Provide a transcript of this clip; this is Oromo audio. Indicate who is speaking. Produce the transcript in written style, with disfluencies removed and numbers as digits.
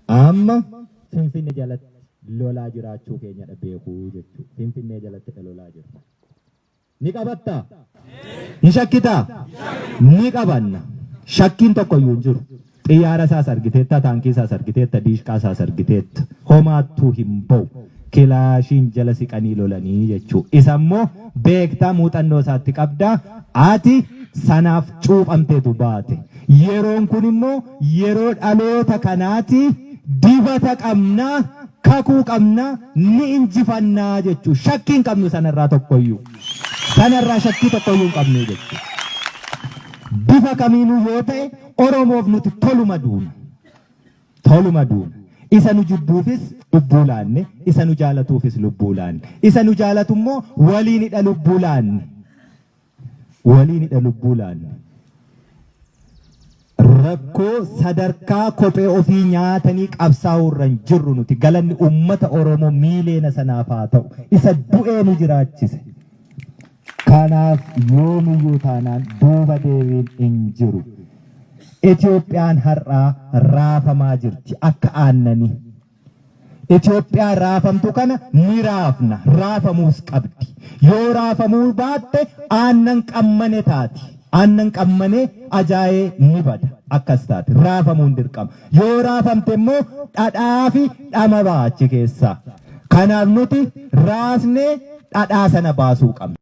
Speaker 1: Amma Finfinne jalatti lolaa jiraachuu keenyadha beekuu jechuudha. Finfinnee jalattidha lolaa jirra. Ni qabattaa? Ni shakkitaa? Ni qabanna. Shakkiin tokkoyyuu hin jiru. Xiyyaara isaas argiteetta, taankii isaas argiteetta, diishqaa isaas argiteetta. Homaattuu hin ba'u. Kilaashiin jala siqanii lolanii jechuu. Isa immoo beektaa muuxannoo isaatti qabdaa. Ati sanaaf cuuphamteetu baate. Yeroon kun immoo yeroo dhaloota kanaati dibata qabnaa, kakuu qabnaa, ni injifannaa jechuu. Shakkii hin qabnu sanarraa tokkoyyuu. Sanarraa shakkii tokkoyyuu hin qabnu jechuu. Bifa kamiinuu yoo ta'e Oromoof nuti toluma duuna. Toluma duuna. Isa nu jibbuufis lubbuu laanne, isa nu jaalatuufis lubbuu laanne. Isa nu jaalatu immoo waliinidha lubbuu laanne. Waliinidha lubbuu laanne. Rakkoo sadarkaa kophee ofii nyaatanii qabsaa'uu irra hin jirru nuti. Galanni uummata Oromoo miileena sanaaf haa ta'u. Isa du'ee nu jiraachise. Kanaaf yoomiyyuu taanaan duuba deebiin hin jiru. Itoophiyaan har'aa raafamaa jirti akka aannanii. Itoophiyaa raafamtu kana ni raafna, raafamuus qabdi. Yoo raafamuu baatte aannan qammane taati. Aannan qammanee ajaa'ee ni bada. Akkas taati. Raafamuun dirqama. Yoo raafamte immoo dhadhaa fi dhama ba'a achi keessaa. Kanaaf nuti raasnee dhadhaa sana baasuu qabna.